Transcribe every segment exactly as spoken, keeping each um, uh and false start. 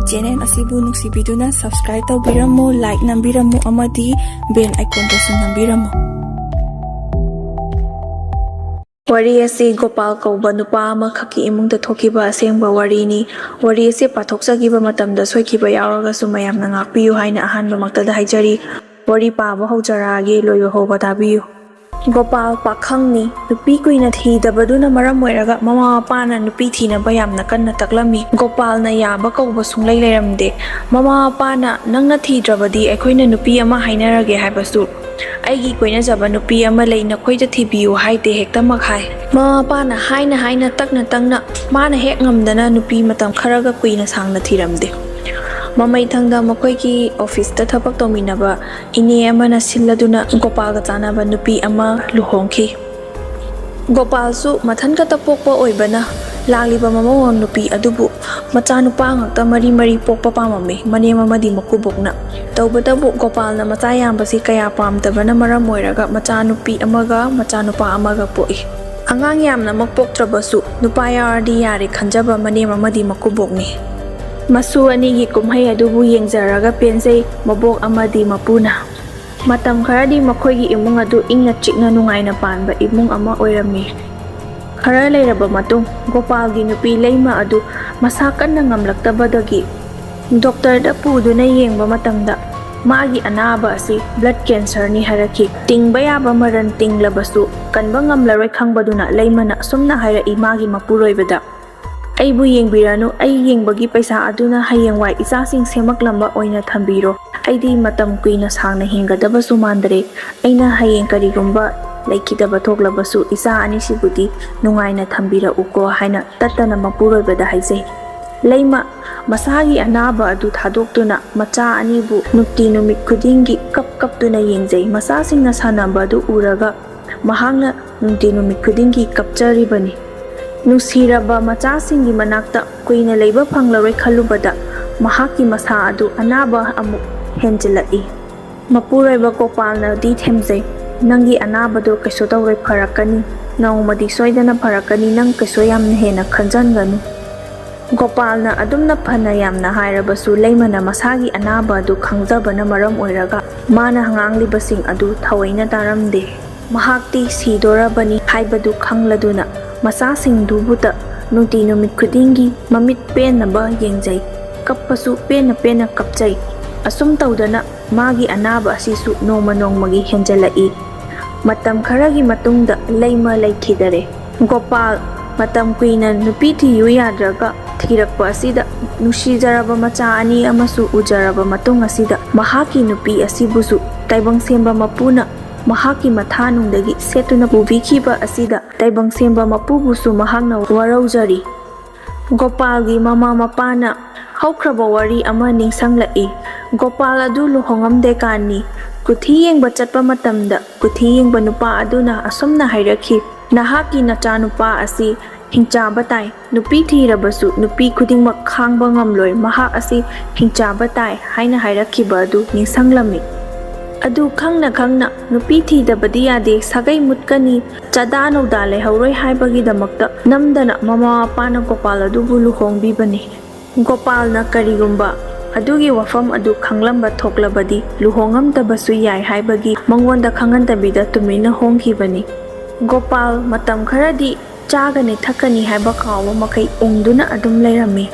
Channel ꯑꯁꯤꯕꯨ ꯅꯨꯡꯁꯤꯕꯤꯗꯨꯅ subscribe ꯇꯧꯕꯤꯔꯝꯃꯨ, like ꯅꯝꯕꯤꯔꯝꯃꯨ ꯑꯃꯗꯤ bell iconꯗꯁꯨ ꯅꯝꯕꯤꯔꯝꯃꯨ꯫ ꯋꯥꯔꯤ ꯑꯁꯤ ꯒꯣꯄꯥꯜ ꯀꯧꯕ ꯅꯨꯄꯥ ꯑꯃꯈꯛꯀꯤ ꯏꯃꯨꯡꯗ ꯊꯣꯛꯈꯤꯕ ꯑꯁꯦꯡꯕ ꯋꯥꯔꯤꯅꯤ꯫ ꯋꯥꯔꯤ ꯑꯁꯤ ꯄꯥꯊꯣꯛꯆꯈꯤꯕ ꯃꯇꯝꯗ ꯁꯣꯏꯈꯤꯕ ꯌꯥꯎꯔꯒꯁꯨ ꯃꯌꯥꯝꯅ ꯉꯥꯛꯄꯤꯌꯨ ꯍꯥꯏꯅ ꯑꯍꯥꯟꯕꯃꯛꯇꯗ ꯍꯥꯏꯖꯔꯤ꯫ ꯋꯥꯔꯤ ꯄꯥꯕ ꯍꯧꯖꯔꯛꯑꯒꯦ, ꯂꯣꯏꯕ ꯐꯥꯎꯕ ꯇꯥꯕꯤꯌꯨ꯫ ꯒꯣꯄꯥꯜ ꯄꯥꯈꯪꯅꯤ꯫ ꯅꯨꯄꯤ ꯀꯨꯏꯅ ꯊꯤꯗꯕꯗꯨꯅ ꯃꯔꯝ ꯑꯣꯏꯔꯒ ꯃꯃꯥ ꯃꯄꯥꯅ ꯅꯨꯄꯤ ꯊꯤꯅꯕ ꯌꯥꯝꯅ ꯀꯟꯅ ꯇꯛꯂꯝꯃꯤ꯫ ꯒꯣꯄꯥꯜꯅ ꯌꯥꯕ ꯀꯧꯕ ꯁꯨꯡꯂꯩ ꯂꯩꯔꯝꯗꯦ꯫ ꯃꯃꯥ ꯃꯄꯥꯅ "ꯅꯪꯅ ꯊꯤꯗ꯭ꯔꯕꯗꯤ ꯑꯩꯈꯣꯏꯅ ꯅꯨꯄꯤ ꯑꯃ ꯍꯥꯏꯅꯔꯒꯦ" ꯍꯥꯏꯕꯁꯨ "ꯑꯩꯒꯤ ꯀꯣꯏꯅꯖꯕ ꯅꯨꯄꯤ ꯑꯃ ꯂꯩ, ꯅꯈꯣꯏꯗ ꯊꯤꯕꯤꯌꯨ" ꯍꯥꯏꯗꯦ, ꯍꯦꯛꯇꯃꯛ ꯍꯥꯏ꯫ ꯃꯃꯥ ꯃꯄꯥꯅ ꯍꯥꯏꯅ ꯍꯥꯏꯅ, ꯇꯛꯅ ꯇꯛꯅ, ꯃꯥꯅ ꯍꯦꯛ ꯉꯝꯗꯅ ꯅꯨꯄꯤ ꯃꯇꯝ ꯈꯔꯒ ꯀꯨꯏꯅ ꯁꯥꯡꯅ ꯊꯤꯔꯝꯗꯦ꯫ ꯃꯃꯩꯊꯪꯗ ꯃꯈꯣꯏꯒꯤ ꯑꯣꯐꯤꯁꯇ ꯊꯕꯛ ꯇꯧꯃꯤꯟꯅꯕ ꯏꯅꯦ ꯑꯃꯅ ꯁꯤꯜꯂꯗꯨꯅ ꯒꯣꯄꯥꯜꯒ ꯆꯥꯟꯅꯕ ꯅꯨꯄꯤ ꯑꯃ ꯂꯨꯍꯣꯡꯈꯤ꯫ ꯒꯣꯄꯥꯜꯁꯨ ꯃꯊꯟ ꯈꯛꯇ ꯄꯣꯛꯄ ꯑꯣꯏꯕꯅ ꯂꯥꯛꯂꯤꯕ ꯃꯃꯧꯋꯥ ꯅꯨꯄꯤ ꯑꯗꯨꯕꯨ ꯃꯆꯥꯅꯨꯄꯥ ꯉꯥꯛꯇ ꯃꯔꯤ ꯃꯔꯤ ꯄꯣꯛꯄ ꯄꯥꯝꯃꯝꯃꯤ, ꯃꯅꯦꯝ ꯑꯃꯗꯤ ꯃꯀꯨꯕꯣꯛꯅ꯫ ꯇꯧꯕꯇꯕꯨ ꯒꯣꯄꯥꯜꯅ ꯃꯆꯥ ꯌꯥꯝꯕꯁꯤ ꯀꯌꯥ ꯄꯥꯝꯗꯕꯅ ꯃꯔꯝ ꯑꯣꯏꯔꯒ ꯃꯆꯥꯅꯨꯄꯤ ꯑꯃꯒ ꯃꯆꯥꯅꯨꯄꯥ ꯑꯃꯒ ꯄꯣꯛꯏ꯫ ꯑꯉꯥꯡ ꯌꯥꯝꯅꯃꯛ ꯄꯣꯛꯇ꯭ꯔꯕꯁꯨ ꯅꯨꯄꯥ ꯌꯥꯎꯔꯗꯤ ꯌꯥꯔꯦ ꯈꯟꯖꯕ ꯃꯅꯦꯝ ꯑꯃꯗꯤ ꯃꯀꯨꯕꯣꯛꯅꯤ꯫ ꯃꯁꯨ ꯑꯅꯤꯒꯤ ꯀꯨꯝꯍꯩ ꯑꯗꯨꯕꯨ ꯌꯦꯡꯖꯔꯒ ꯄꯦꯟꯖꯩ ꯃꯕꯣꯛ ꯑꯃꯗꯤ ꯃꯄꯨꯅ꯫ ꯃꯇꯝ ꯈꯔꯗꯤ ꯃꯈꯣꯏꯒꯤ ꯏꯃꯨꯡ ꯑꯗꯨ ꯏꯪꯅ ꯆꯤꯛꯅ ꯅꯨꯡꯉꯥꯏꯅ ꯄꯥꯟꯕ ꯏꯃꯨꯡ ꯑꯃ ꯑꯣꯏꯔꯝꯃꯤ꯫ ꯈꯔ ꯂꯩꯔꯕ ꯃꯇꯨꯡ ꯒꯣꯄꯥꯜꯒꯤ ꯅꯨꯄꯤ ꯂꯩꯃ ꯑꯗꯨ ꯃꯁꯥ ꯀꯟꯅ ꯉꯝꯂꯛꯇꯕꯗꯒꯤ ꯗꯣꯛꯇꯔꯗ ꯄꯨꯗꯨꯅ ꯌꯦꯡꯕ ꯃꯇꯝꯗ ꯃꯥꯒꯤ ꯑꯅꯥꯕ ꯑꯁꯤ blood cancerꯅꯤ ꯍꯥꯏꯔꯛꯈꯤ꯫ ꯇꯤꯡꯕ ꯌꯥꯕ ꯃꯔꯜ ꯇꯤꯡꯂꯕꯁꯨ ꯀꯟꯕ ꯉꯝꯂꯔꯣꯏ ꯈꯪꯕꯗꯨꯅ ꯂꯩꯃꯅ ꯑꯁꯨꯝꯅ ꯍꯥꯏꯔꯛꯏ ꯃꯥꯒꯤ ꯃꯄꯨꯔꯣꯏꯕꯗ, "ꯑꯩꯕꯨ ꯌꯦꯡꯕꯤꯔꯅꯨ, ꯑꯩ ꯌꯦꯡꯕꯒꯤ ꯄꯩꯁꯥ ꯑꯗꯨꯅ ꯍꯌꯦꯡꯋꯥꯏ ꯏꯆꯥꯁꯤꯡ ꯁꯦꯝꯃꯛꯂꯝꯕ ꯑꯣꯏꯅ ꯊꯝꯕꯤꯔꯣ꯫ ꯑꯩꯗꯤ ꯃꯇꯝ ꯀꯨꯏꯅ ꯁꯥꯡꯅ ꯍꯤꯡꯒꯗꯕꯁꯨ ꯃꯥꯟꯗ꯭ꯔꯦ꯫ ꯑꯩꯅ ꯍꯌꯦꯡ ꯀꯔꯤꯒꯨꯝꯕ ꯂꯩꯈꯤꯗꯕ ꯊꯣꯛꯂꯕꯁꯨ ꯏꯆꯥ ꯑꯅꯤꯁꯤꯕꯨꯗꯤ ꯅꯨꯡꯉꯥꯏꯅ ꯊꯝꯕꯤꯔꯛꯎꯀꯣ" ꯍꯥꯏꯅ ꯇꯠꯇꯅ ꯃꯄꯨꯔꯣꯏꯕꯗ ꯍꯥꯏꯖꯩ꯫ ꯂꯩꯃ ꯃꯁꯥꯒꯤ ꯑꯅꯥꯕ ꯑꯗꯨ ꯊꯥꯗꯣꯛꯇꯨꯅ ꯃꯆꯥ ꯑꯅꯤꯕꯨ ꯅꯨꯡꯇꯤ ꯅꯨꯃꯤꯠ ꯈꯨꯗꯤꯡꯒꯤ ꯀꯞ ꯀꯞꯇꯨꯅ ꯌꯦꯡꯖꯩ꯫ ꯃꯆꯥꯁꯤꯡꯅ ꯁꯥꯟꯅꯕ ꯑꯗꯨ ꯎꯔꯒ ꯃꯍꯥꯛꯅ ꯅꯨꯡꯇꯤ ꯅꯨꯃꯤꯠ ꯈꯨꯗꯤꯡꯒꯤ ꯀꯞꯆꯔꯤꯕꯅꯤ꯫ ꯅꯨꯡꯁꯤꯔꯕ ꯃꯆꯥꯁꯤꯡꯒꯤ ꯃꯅꯥꯛꯇ ꯀꯨꯏꯅ ꯂꯩꯕ ꯐꯪꯂꯔꯣꯏ ꯈꯜꯂꯨꯕꯗ ꯃꯍꯥꯛꯀꯤ ꯃꯁꯥ ꯑꯗꯨ ꯑꯅꯥꯕ ꯑꯃꯨꯛ ꯍꯦꯟꯖꯤꯜꯂꯛꯏ꯫ ꯃꯄꯨꯔꯣꯏꯕ ꯒꯣꯄꯥꯜꯅꯗꯤ ꯊꯦꯝꯖꯩ, "ꯅꯪꯒꯤ ꯑꯅꯥꯕꯗꯣ ꯀꯩꯁꯨ ꯇꯧꯔꯣꯏ, ꯐꯔꯛꯀꯅꯤ꯫ ꯅꯣꯡꯃꯗꯤ ꯁꯣꯏꯗꯅ ꯐꯔꯛꯀꯅꯤ, ꯅꯪ ꯀꯩꯁꯨ ꯌꯥꯝꯅ ꯍꯦꯟꯅ ꯈꯟꯖꯟꯒꯅꯨ"꯫ ꯒꯣꯄꯥꯜꯅ ꯑꯗꯨꯝꯅ ꯐꯅ ꯌꯥꯝꯅ ꯍꯥꯏꯔꯕꯁꯨ, ꯂꯩꯃꯅ ꯃꯁꯥꯒꯤ ꯑꯅꯥꯕ ꯑꯗꯨ ꯈꯪꯖꯕꯅ ꯃꯔꯝ ꯑꯣꯏꯔꯒ ꯃꯥꯅ ꯉꯥꯡꯂꯤꯕꯁꯤꯡ ꯑꯗꯨ ꯊꯑꯣꯏꯅ ꯇꯥꯔꯝꯗꯦ꯫ ꯃꯍꯥꯛꯇꯤ ꯁꯤꯗꯣꯔꯕꯅꯤ ꯍꯥꯏꯕꯗꯨ ꯈꯪꯂꯗꯨꯅ ꯃꯆꯥꯁꯤꯡꯗꯨꯕꯨꯇ ꯅꯨꯡꯇꯤ ꯅꯨꯃꯤꯠ ꯈꯨꯗꯤꯡꯒꯤ ꯃꯃꯤꯠ ꯄꯦꯟꯅꯕ ꯌꯦꯡꯖꯩ꯫ ꯀꯞꯄꯁꯨ ꯄꯦꯟꯅ ꯄꯦꯟꯅ ꯀꯞꯆꯩ꯫ ꯑꯁꯨꯝ ꯇꯧꯗꯅ ꯃꯥꯒꯤ ꯑꯅꯥꯕ ꯑꯁꯤꯁꯨ ꯅꯣꯡꯃ ꯅꯣꯡꯃꯒꯤ ꯍꯦꯟꯖꯜꯂꯛꯏ꯫ ꯃꯇꯝ ꯈꯔꯒꯤ ꯃꯇꯨꯡꯗ ꯂꯩꯃ ꯂꯩꯈꯤꯗꯔꯦ꯫ ꯒꯣꯄꯥꯜ ꯃꯇꯝ ꯀꯨꯏꯅ ꯅꯨꯄꯤ ꯊꯤꯌꯨ ꯌꯥꯗ꯭ꯔꯒ ꯊꯤꯔꯛꯄ ꯑꯁꯤꯗ ꯅꯨꯡꯁꯤꯖꯔꯕ ꯃꯆꯥ ꯑꯅꯤ ꯑꯃꯁꯨ ꯎꯖꯔꯕ ꯃꯇꯨꯡ ꯑꯁꯤꯗ ꯃꯍꯥꯛꯀꯤ ꯅꯨꯄꯤ ꯑꯁꯤꯕꯨꯁꯨ ꯇꯥꯏꯕꯪ ꯁꯦꯝꯕ ꯃꯄꯨꯅ ꯃꯍꯥꯛꯀꯤ ꯃꯊꯥꯅꯨꯡꯗꯒꯤ ꯁꯦꯠꯇꯨꯅ ꯄꯨꯕꯤꯈꯤꯕ ꯑꯁꯤꯗ ꯇꯥꯏꯕꯪ ꯁꯦꯝꯕ ꯃꯄꯨꯕꯨꯁꯨ ꯃꯍꯥꯛꯅ ꯋꯥꯔꯧꯖꯔꯤ꯫ ꯒꯣꯄꯥꯜꯒꯤ ꯃꯃꯥ ꯃꯄꯥꯅ ꯍꯧꯈ꯭ꯔꯕ ꯋꯥꯔꯤ ꯑꯃ ꯅꯤꯡꯁꯤꯡꯂꯛꯏ꯫ ꯒꯣꯄꯥꯜ ꯑꯗꯨ ꯂꯨꯍꯣꯡꯉꯝꯗꯦ ꯀꯥꯟꯅꯤ꯫ ꯀꯨꯊꯤ ꯌꯦꯡꯕ ꯆꯠꯄ ꯃꯇꯝꯗ ꯀꯨꯊꯤ ꯌꯦꯡꯕ ꯅꯨꯄꯥ ꯑꯗꯨꯅ ꯑꯁꯨꯝꯅ ꯍꯥꯏꯔꯛꯈꯤ, "ꯅꯍꯥꯛꯀꯤ ꯅꯆꯥꯅꯨꯄꯥ ꯑꯁꯤ ꯍꯤꯡꯆꯥꯕ ꯇꯥꯏ꯫ ꯅꯨꯄꯤ ꯊꯤꯔꯕꯁꯨ ꯅꯨꯄꯤ ꯈꯨꯗꯤꯡꯃꯛ ꯈꯥꯡꯕ ꯉꯝꯂꯣꯏ꯫ ꯃꯍꯥꯛ ꯑꯁꯤ ꯍꯤꯡꯆꯥꯕ ꯇꯥꯏ" ꯍꯥꯏꯅ ꯍꯥꯏꯔꯛꯈꯤꯕ ꯑꯗꯨ ꯅꯤꯡꯁꯤꯡꯂꯝꯃꯤ꯫ ꯑꯗꯨ ꯈꯪꯅ ꯈꯪꯅ ꯅꯨꯄꯤ ꯊꯤꯗꯕꯗꯤ ꯌꯥꯗꯦ, ꯁꯥꯒꯩ ꯃꯨꯠꯀꯅꯤ, ꯆꯥꯗꯥ ꯅꯧꯗꯥ ꯂꯩꯍꯧꯔꯣꯏ ꯍꯥꯏꯕꯒꯤꯗꯃꯛꯇ ꯅꯝꯗꯅ ꯃꯃꯥ ꯃꯄꯥꯅ ꯒꯣꯄꯥꯜ ꯑꯗꯨꯕꯨ ꯂꯨꯍꯣꯡꯕꯤꯕꯅꯤ꯫ ꯒꯣꯄꯥꯜꯅ ꯀꯔꯤꯒꯨꯝꯕ ꯑꯗꯨꯒꯤ ꯋꯥꯐꯝ ꯑꯗꯨ ꯈꯪꯂꯝꯕ ꯊꯣꯛꯂꯕꯗꯤ ꯂꯨꯍꯣꯡꯉꯝꯗꯕꯁꯨ ꯌꯥꯏ ꯍꯥꯏꯕꯒꯤ ꯃꯉꯣꯟꯗ ꯈꯪꯍꯟꯗꯕꯤꯗ ꯇꯨꯃꯤꯟꯅ ꯍꯣꯡꯈꯤꯕꯅꯤ꯫ ꯒꯣꯄꯥꯜ ꯃꯇꯝ ꯈꯔꯗꯤ ꯆꯥꯒꯅꯤ ꯊꯛꯀꯅꯤ ꯍꯥꯏꯕ ꯀꯥꯎꯕ ꯃꯈꯩ ꯎꯪꯗꯨꯅ ꯑꯗꯨꯝ ꯂꯩꯔꯝꯃꯤ꯫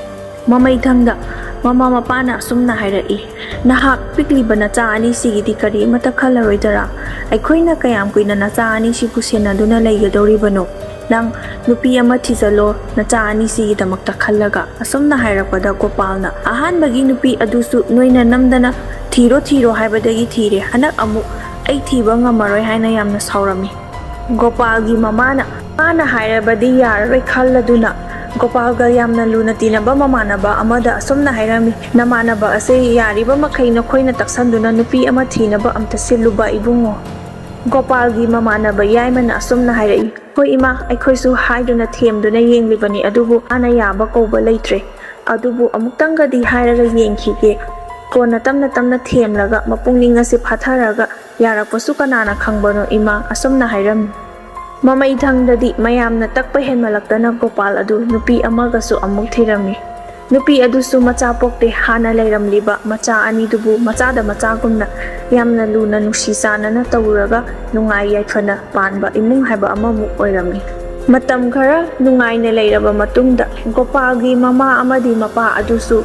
ꯃꯃꯩꯊꯪꯗ ꯃꯃꯥ ꯃꯄꯥꯅ ꯑꯁꯨꯝꯅ ꯍꯥꯏꯔꯛꯏ, "ꯅꯍꯥꯛ ꯄꯤꯛꯂꯤꯕ ꯅꯆꯥ ꯑꯅꯤꯁꯤꯒꯤꯗꯤ ꯀꯔꯤꯃꯠꯇ ꯈꯜꯂꯔꯣꯏꯗꯔꯥ? ꯑꯩꯈꯣꯏꯅ ꯀꯌꯥꯝ ꯀꯨꯏꯅ ꯅꯆꯥ ꯑꯅꯤꯁꯤꯕꯨ ꯁꯦꯟꯅꯗꯨꯅ ꯂꯩꯒꯗꯧꯔꯤꯕꯅꯣ? ꯅꯪ ꯅꯨꯄꯤ ꯑꯃ ꯊꯤꯖꯜꯂꯣ, ꯅꯆꯥ ꯑꯅꯤꯁꯤꯒꯤꯗꯃꯛꯇ ꯈꯜꯂꯒ", ꯑꯁꯨꯝꯅ ꯍꯥꯏꯔꯛꯄꯗ ꯒꯣꯄꯥꯜꯅ, "ꯑꯍꯥꯟꯕꯒꯤ ꯅꯨꯄꯤ ꯑꯗꯨꯁꯨ ꯅꯣꯏꯅ ꯅꯝꯗꯅ ꯊꯤꯔꯣ ꯊꯤꯔꯣ ꯍꯥꯏꯕꯗꯒꯤ ꯊꯤꯔꯦ, ꯍꯟꯗꯛ ꯑꯃꯨꯛ ꯑꯩ ꯊꯤꯕ ꯉꯝꯃꯔꯣꯏ" ꯍꯥꯏꯅ ꯌꯥꯝꯅ ꯁꯥꯎꯔꯝꯃꯤ꯫ ꯒꯣꯄꯥꯜꯒꯤ ꯃꯃꯥꯅ ꯃꯥꯅ ꯍꯥꯏꯔꯕꯗꯤ ꯌꯥꯔꯔꯣꯏ ꯈꯜꯂꯗꯨꯅ ꯒꯣꯄꯥꯜꯒ ꯌꯥꯝꯅ ꯂꯨꯅ ꯇꯤꯟꯅꯕ ꯃꯃꯥꯟꯅꯕ ꯑꯃꯗ ꯑꯁꯨꯝꯅ ꯍꯥꯏꯔꯝꯃꯤ, "ꯅꯃꯥꯟꯅꯕ ꯑꯁꯦ ꯌꯥꯔꯤꯕ ꯃꯈꯩ ꯅꯈꯣꯏꯅ ꯇꯛꯁꯟꯗꯨꯅ ꯅꯨꯄꯤ ꯑꯃ ꯊꯤꯅꯕ ꯑꯝꯇ ꯁꯤꯜꯂꯨꯕ ꯏꯕꯨꯡꯉꯣ"꯫ ꯒꯣꯄꯥꯜꯒꯤ ꯃꯃꯥꯟꯅꯕ ꯌꯥꯏꯃꯅ ꯑꯁꯨꯝꯅ ꯍꯥꯏꯔꯛꯏ, "ꯍꯣꯏ ꯏꯃꯥ, ꯑꯩꯈꯣꯏꯁꯨ ꯍꯥꯏꯗꯨꯅ ꯊꯦꯝꯗꯨꯅ ꯌꯦꯡꯂꯤꯕꯅꯤ, ꯑꯗꯨꯕꯨ ꯃꯥꯅ ꯌꯥꯕ ꯀꯧꯕ ꯂꯩꯇ꯭ꯔꯦ꯫ ꯑꯗꯨꯕꯨ ꯑꯃꯨꯛꯇꯪꯒꯗꯤ ꯍꯥꯏꯔꯒ ꯌꯦꯡꯈꯤꯒꯦ꯫ ꯀꯣꯟꯅ ꯇꯞꯅ ꯇꯞꯅ ꯊꯦꯝꯂꯒ ꯃꯄꯨꯛꯅꯤꯡ ꯑꯁꯤ ꯐꯥꯊꯔꯒ ꯌꯥꯔꯛꯄꯁꯨ ꯀꯅꯥꯅ ꯈꯪꯕꯅꯣ ꯏꯃꯥ", ꯑꯁꯨꯝꯅ ꯍꯥꯏꯔꯝꯃꯤ꯫ ꯃꯃꯩꯊꯪꯗꯗꯤ ꯃꯌꯥꯝꯅ ꯇꯛꯄ ꯍꯦꯟꯃꯜꯂꯛꯇꯅ ꯒꯣꯄꯥꯜ ꯑꯗꯨ ꯅꯨꯄꯤ ꯑꯃꯒꯁꯨ ꯑꯃꯨꯛ ꯊꯤꯔꯝꯃꯤ꯫ ꯅꯨꯄꯤ ꯑꯗꯨꯁꯨ ꯃꯆꯥ ꯄꯣꯛꯇꯦ꯫ ꯍꯥꯟꯅ ꯂꯩꯔꯝꯂꯤꯕ ꯃꯆꯥ ꯑꯅꯤꯗꯨꯕꯨ ꯃꯆꯥꯗ ꯃꯆꯥꯒꯨꯝꯅ ꯌꯥꯝꯅ ꯂꯨꯅ ꯅꯨꯡꯁꯤ ꯆꯥꯟꯅꯅ ꯇꯧꯔꯒ ꯅꯨꯡꯉꯥꯏ ꯌꯥꯏꯐꯅ ꯄꯥꯟꯕ ꯏꯃꯨꯡ ꯍꯥꯏꯕ ꯑꯃꯃꯨꯛ ꯑꯣꯏꯔꯝꯃꯤ꯫ ꯃꯇꯝ ꯈꯔ ꯅꯨꯡꯉꯥꯏꯅ ꯂꯩꯔꯕ ꯃꯇꯨꯡꯗ ꯒꯣꯄꯥꯜꯒꯤ ꯃꯃꯥ ꯑꯃꯗꯤ ꯃꯄꯥ ꯑꯗꯨꯁꯨ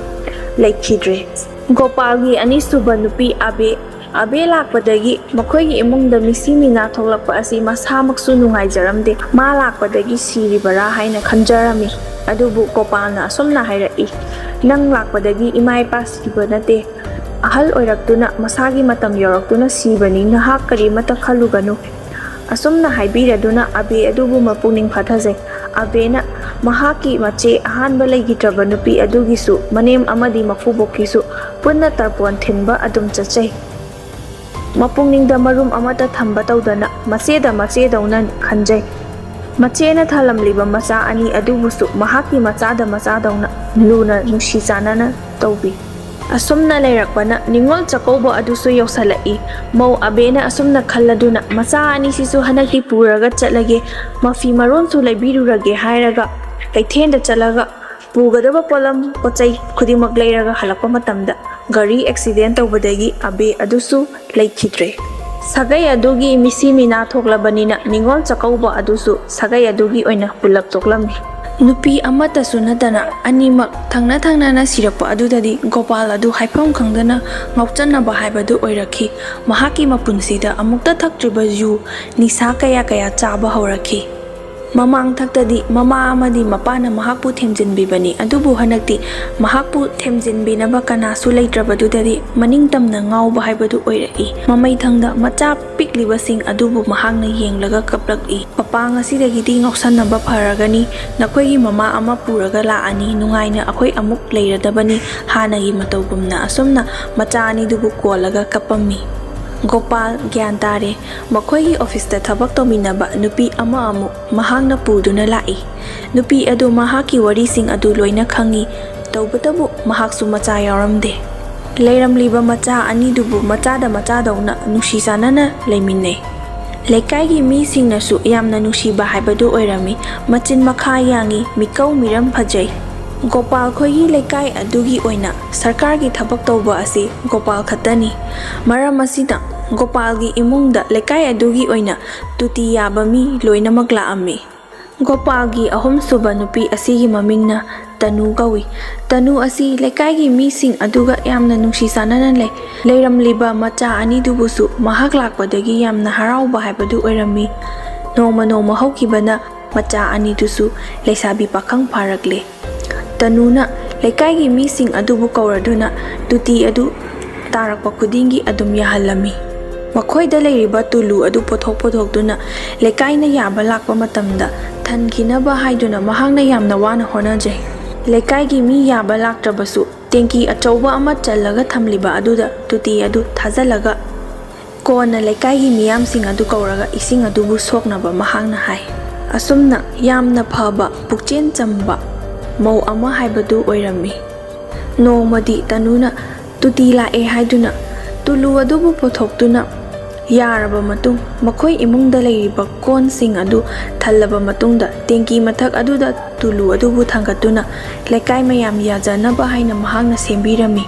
ꯂꯩꯈꯤꯗ꯭ꯔꯦ꯫ ꯒꯣꯄꯥꯜꯒꯤ ꯑꯅꯤꯁꯨꯕ ꯅꯨꯄꯤ ꯑꯕꯦ ꯑꯕꯦ ꯂꯥꯛꯄꯗꯒꯤ ꯃꯈꯣꯏꯒꯤ ꯏꯃꯨꯡꯗ ꯃꯤꯁꯤ ꯃꯤꯅꯥ ꯊꯣꯛꯂꯛꯄ ꯑꯁꯤ ꯃꯁꯥꯃꯛꯁꯨ ꯅꯨꯡꯉꯥꯏꯖꯔꯝꯗꯦ꯫ ꯃꯥ ꯂꯥꯛꯄꯗꯒꯤ ꯁꯤꯔꯤꯕꯔꯥ ꯍꯥꯏꯅ ꯈꯟꯖꯔꯝꯃꯤ꯫ ꯑꯗꯨꯕꯨ ꯒꯣꯄꯥꯜꯅ ꯑꯁꯨꯝꯅ ꯍꯥꯏꯔꯛꯏ, "ꯅꯪ ꯂꯥꯛꯄꯗꯒꯤ ꯏꯃꯥ ꯏꯄꯥ ꯁꯤꯕ ꯅꯠꯇꯦ꯫ ꯑꯍꯜ ꯑꯣꯏꯔꯛꯇꯨꯅ ꯃꯁꯥꯒꯤ ꯃꯇꯝ ꯌꯧꯔꯛꯇꯨꯅ ꯁꯤꯕꯅꯤ꯫ ꯅꯍꯥꯛ ꯀꯔꯤꯃꯠꯇ ꯈꯜꯂꯨꯒꯅꯨ"꯫ ꯑꯁꯨꯝꯅ ꯍꯥꯏꯕꯤꯔꯗꯨꯅ ꯑꯕꯦ ꯑꯗꯨꯕꯨ ꯃꯄꯨꯛꯅꯤꯡ ꯐꯥꯊꯖꯩ꯫ ꯑꯕꯦꯅ ꯃꯍꯥꯛꯀꯤ ꯃꯆꯦ ꯑꯍꯥꯟꯕ ꯂꯩꯈꯤꯗ꯭ꯔꯕ ꯅꯨꯄꯤ ꯑꯗꯨꯒꯤꯁꯨ ꯃꯅꯦꯝ ꯑꯃꯗꯤ ꯃꯀꯨꯕꯣꯛꯀꯤꯁꯨ ꯄꯨꯟꯅ ꯇꯔꯄꯣꯟ ꯊꯤꯟꯕ ꯑꯗꯨꯝ ꯆꯠꯆꯩ꯫ ꯃꯄꯨꯛꯅꯤꯡꯗ ꯃꯔꯨꯝ ꯑꯃꯠꯇ ꯊꯝꯕ ꯇꯧꯗꯅ ꯃꯆꯦꯗ ꯃꯆꯦꯗꯧꯅ ꯈꯟꯖꯩ꯫ ꯃꯆꯦꯅ ꯊꯥꯂꯝꯂꯤꯕ ꯃꯆꯥ ꯑꯅꯤ ꯑꯗꯨꯕꯨꯁꯨ ꯃꯍꯥꯛꯀꯤ ꯃꯆꯥꯗ ꯃꯆꯥꯗꯧꯅ ꯂꯨꯅ ꯅꯨꯡꯁꯤ ꯆꯥꯟꯅꯅ ꯇꯧꯕꯤ꯫ ꯑꯁꯨꯝꯅ ꯂꯩꯔꯛꯄꯅ ꯅꯤꯉꯣꯜ ꯆꯥꯛꯀꯧꯕ ꯑꯗꯨꯁꯨ ꯌꯧꯁꯜꯂꯛꯏ꯫ ꯃꯧ ꯑꯕꯦꯅ ꯑꯁꯨꯝꯅ ꯈꯜꯂꯗꯨꯅ ꯃꯆꯥ ꯑꯅꯤꯁꯤꯁꯨ ꯍꯟꯗꯛꯇꯤ ꯄꯨꯔꯒ ꯆꯠꯂꯒꯦ, ꯃꯐꯤ ꯃꯔꯣꯟꯁꯨ ꯂꯩꯕꯤꯔꯨꯔꯒꯦ ꯍꯥꯏꯔꯒ ꯀꯩꯊꯦꯜꯗ ꯆꯠꯂꯒ ꯄꯨꯒꯗꯕ ꯄꯣꯠꯂꯝ ꯄꯣꯠꯆꯩ ꯈꯨꯗꯤꯡꯃꯛ ꯂꯩꯔꯒ ꯍꯜꯂꯛꯄ ꯃꯇꯝꯗ ꯒꯥꯔꯤ ꯑꯦꯛꯁꯤꯗꯦꯟ ꯇꯧꯕꯗꯒꯤ ꯑꯕꯦ ꯑꯗꯨꯁꯨ ꯂꯩꯈꯤꯗ꯭ꯔꯦ꯫ ꯁꯥꯒꯩ ꯑꯗꯨꯒꯤ ꯃꯤꯁꯤ ꯃꯤꯅꯥ ꯊꯣꯛꯂꯕꯅꯤꯅ ꯅꯤꯉꯣꯜ ꯆꯥꯛꯀꯧꯕ ꯑꯗꯨꯁꯨ ꯁꯥꯒꯩ ꯑꯗꯨꯒꯤ ꯑꯣꯏꯅ ꯄꯨꯂꯞ ꯇꯣꯛꯂꯝꯃꯤ꯫ ꯅꯨꯄꯤ ꯑꯃꯠꯇꯁꯨ ꯅꯠꯇꯅ ꯑꯅꯤꯃꯛ ꯊꯪꯅ ꯊꯪꯅꯅ ꯁꯤꯔꯛꯄ ꯑꯗꯨꯗꯗꯤ ꯒꯣꯄꯥꯜ ꯑꯗꯨ ꯍꯥꯏꯐꯝ ꯈꯪꯗꯅ ꯉꯥꯎꯆꯠꯅꯕ ꯍꯥꯏꯕꯗꯨ ꯑꯣꯏꯔꯛꯈꯤ꯫ ꯃꯍꯥꯛꯀꯤ ꯃꯄꯨꯟꯁꯤꯗ ꯑꯃꯨꯛꯇ ꯊꯛꯇ꯭ꯔꯤꯕ ꯌꯨ, ꯅꯤꯁꯥ ꯀꯌꯥ ꯀꯌꯥ ꯆꯥꯕ ꯍꯧꯔꯛꯈꯤ꯫ ꯃꯃꯥꯡ ꯊꯛꯇꯗꯤ ꯃꯃꯥ ꯑꯃꯗꯤ ꯃꯄꯥꯅ ꯃꯍꯥꯛꯄꯨ ꯊꯦꯝꯖꯤꯟꯕꯤꯕꯅꯤ, ꯑꯗꯨꯕꯨ ꯍꯟꯗꯛꯇꯤ ꯃꯍꯥꯛꯄꯨ ꯊꯦꯝꯖꯤꯟꯕꯤꯅꯕ ꯀꯅꯥꯁꯨ ꯂꯩꯇ꯭ꯔꯕꯗꯨꯗꯗꯤ ꯃꯅꯤꯡ ꯇꯝꯅ ꯉꯥꯎꯕ ꯍꯥꯏꯕꯗꯨ ꯑꯣꯏꯔꯛꯏ꯫ ꯃꯃꯩꯊꯪꯗ ꯃꯆꯥ ꯄꯤꯛꯂꯤꯕꯁꯤꯡ ꯑꯗꯨꯕꯨ ꯃꯍꯥꯛꯅ ꯌꯦꯡꯂꯒ ꯀꯞꯂꯛꯏ꯫ "ꯃꯄꯥ, ꯉꯁꯤꯗꯒꯤꯗꯤ ꯉꯥꯎꯁꯟꯅꯕ ꯐꯔꯒꯅꯤ, ꯅꯈꯣꯏꯒꯤ ꯃꯃꯥ ꯑꯃ ꯄꯨꯔꯒ ꯂꯥꯛꯑꯅꯤ, ꯅꯨꯡꯉꯥꯏꯅ ꯑꯩꯈꯣꯏ ꯑꯃꯨꯛ ꯂꯩꯔꯗꯕꯅꯤ", ꯍꯥꯟꯅꯒꯤ ꯃꯇꯧꯒꯨꯝꯅ ꯑꯁꯨꯝꯅ ꯃꯆꯥ ꯑꯅꯤꯗꯨꯕꯨ ꯀꯣꯜꯂꯒ ꯀꯞꯄꯝꯃꯤ꯫ ꯒꯣꯄꯥꯜ ꯒ꯭ꯌꯥꯟ ꯇꯥꯔꯦ꯫ ꯃꯈꯣꯏꯒꯤ ꯑꯣꯐꯤꯁꯇ ꯊꯕꯛ ꯇꯧꯃꯤꯟꯅꯕ ꯅꯨꯄꯤ ꯑꯃ ꯑꯃꯨꯛ ꯃꯍꯥꯛꯅ ꯄꯨꯗꯨꯅ ꯂꯥꯛꯏ꯫ ꯅꯨꯄꯤ ꯑꯗꯨ ꯃꯍꯥꯛꯀꯤ ꯋꯥꯔꯤꯁꯤꯡ ꯑꯗꯨ ꯂꯣꯏꯅ ꯈꯪꯏ, ꯇꯧꯕꯇꯕꯨ ꯃꯍꯥꯛꯁꯨ ꯃꯆꯥ ꯌꯥꯎꯔꯝꯗꯦ꯫ ꯂꯩꯔꯝꯂꯤꯕ ꯃꯆꯥ ꯑꯅꯤꯗꯨꯕꯨ ꯃꯆꯥꯗ ꯃꯆꯥꯗꯧꯅ ꯅꯨꯡꯁꯤ ꯆꯥꯟꯅꯅ ꯂꯩꯃꯤꯟꯅꯩ꯫ ꯂꯩꯀꯥꯏꯒꯤ ꯃꯤꯁꯤꯡꯅꯁꯨ ꯌꯥꯝꯅ ꯅꯨꯡꯁꯤꯕ ꯍꯥꯏꯕꯗꯨ ꯑꯣꯏꯔꯝꯃꯤ꯫ ꯃꯆꯤꯟ ꯃꯈꯥ ꯌꯥꯡꯏ, ꯃꯤꯀꯧ ꯃꯤꯔꯝ ꯐꯖꯩ꯫ ꯒꯣꯄꯥꯜ ꯈꯣꯏꯒꯤ ꯂꯩꯀꯥꯏ ꯑꯗꯨꯒꯤ ꯑꯣꯏꯅ ꯁꯔꯀꯥꯔꯒꯤ ꯊꯕꯛ ꯇꯧꯕ ꯑꯁꯤ ꯒꯣꯄꯥꯜ ꯈꯛꯇꯅꯤ꯫ ꯃꯔꯝ ꯑꯁꯤꯅ ꯒꯣꯄꯥꯜꯒꯤ ꯏꯃꯨꯡꯗ ꯂꯩꯀꯥꯏ ꯑꯗꯨꯒꯤ ꯑꯣꯏꯅ ꯇꯨꯇꯤ ꯌꯥꯕ ꯃꯤ ꯂꯣꯏꯅꯃꯛ ꯂꯥꯛꯑꯝꯃꯤ꯫ ꯒꯣꯄꯥꯜꯒꯤ ꯑꯍꯨꯝꯁꯨꯕ ꯅꯨꯄꯤ ꯑꯁꯤꯒꯤ ꯃꯃꯤꯡꯅ ꯇꯅꯨ ꯀꯧꯏ꯫ ꯇꯅꯨ ꯑꯁꯤ ꯂꯩꯀꯥꯏꯒꯤ ꯃꯤꯁꯤꯡ ꯑꯗꯨꯒ ꯌꯥꯝꯅ ꯅꯨꯡꯁꯤ ꯆꯥꯟꯅꯅ ꯂꯩ꯫ ꯂꯩꯔꯝꯂꯤꯕ ꯃꯆꯥ ꯑꯅꯤꯗꯨꯕꯨꯁꯨ ꯃꯍꯥꯛ ꯂꯥꯛꯄꯗꯒꯤ ꯌꯥꯝꯅ ꯍꯔꯥꯎꯕ ꯍꯥꯏꯕꯗꯨ ꯑꯣꯏꯔꯝꯃꯤ꯫ ꯅꯣꯡꯃ ꯅꯣꯡꯃ ꯍꯧꯈꯤꯕꯅ ꯃꯆꯥ ꯑꯅꯤꯗꯨꯁꯨ ꯂꯩꯁꯥꯕꯤ ꯄꯥꯈꯪ ꯐꯥꯔꯛꯂꯦ꯫ ꯇꯅꯨꯅ ꯂꯩꯀꯥꯏꯒꯤ ꯃꯤꯁꯤꯡ ꯑꯗꯨꯕꯨ ꯀꯧꯔꯗꯨꯅ ꯇꯨꯇꯤ ꯑꯗꯨ ꯇꯥꯔꯛꯄ ꯈꯨꯗꯤꯡꯒꯤ ꯑꯗꯨꯝ ꯌꯥꯍꯜꯂꯝꯃꯤ꯫ ꯃꯈꯣꯏꯗ ꯂꯩꯔꯤꯕ ꯇꯨꯂꯨ ꯑꯗꯨ ꯄꯨꯊꯣꯛ ꯄꯨꯊꯣꯛꯇꯨꯅ ꯂꯩꯀꯥꯏꯅ ꯌꯥꯕ ꯂꯥꯛꯄ ꯃꯇꯝꯗ ꯊꯟꯈꯤꯅꯕ ꯍꯥꯏꯗꯨꯅ ꯃꯍꯥꯛꯅ ꯌꯥꯝꯅ ꯋꯥꯅ ꯍꯣꯠꯅꯖꯩ꯫ ꯂꯩꯀꯥꯏꯒꯤ ꯃꯤ ꯌꯥꯕ ꯂꯥꯛꯇ꯭ꯔꯕꯁꯨ ꯇꯦꯡꯀꯤ ꯑꯆꯧꯕ ꯑꯃ ꯆꯜꯂꯒ ꯊꯝꯂꯤꯕ ꯑꯗꯨꯗ ꯇꯨꯇꯤ ꯑꯗꯨ ꯊꯥꯖꯤꯜꯂꯒ ꯀꯣꯟꯅ ꯂꯩꯀꯥꯏꯒꯤ ꯃꯤꯌꯥꯝꯁꯤꯡ ꯑꯗꯨ ꯀꯧꯔꯒ ꯏꯁꯤꯡ ꯑꯗꯨꯕꯨ ꯁꯣꯛꯅꯕ ꯃꯍꯥꯛꯅ ꯍꯥꯏ꯫ ꯑꯁꯨꯝꯅ ꯌꯥꯝꯅ ꯐꯕ, ꯄꯨꯛꯆꯦꯜ ꯆꯝꯕ ꯃꯧ ꯑꯃ ꯍꯥꯏꯕꯗꯨ ꯑꯣꯏꯔꯝꯃꯤ꯫ ꯅꯣꯡꯃꯗꯤ ꯇꯅꯨꯅ ꯇꯨꯇꯤ ꯂꯥꯛꯑꯦ ꯍꯥꯏꯗꯨꯅ ꯇꯨꯂꯨ ꯑꯗꯨꯕꯨ ꯄꯨꯊꯣꯛꯇꯨꯅ ꯌꯥꯔꯕ ꯃꯇꯨꯡ, ꯃꯈꯣꯏ ꯏꯃꯨꯡꯗ ꯂꯩꯔꯤꯕ ꯀꯣꯟꯁꯤꯡ ꯑꯗꯨ ꯊꯜꯂꯕ ꯃꯇꯨꯡꯗ, ꯇꯦꯡꯀꯤ ꯃꯊꯛ ꯑꯗꯨꯗ ꯇꯨꯂꯨ ꯑꯗꯨꯕꯨ ꯊꯥꯡꯒꯠꯇꯨꯅ ꯂꯩꯀꯥꯏ ꯃꯌꯥꯝ ꯌꯥꯖꯅꯕ ꯍꯥꯏꯅ ꯃꯍꯥꯛꯅ ꯁꯦꯝꯕꯤꯔꯝꯃꯤ꯫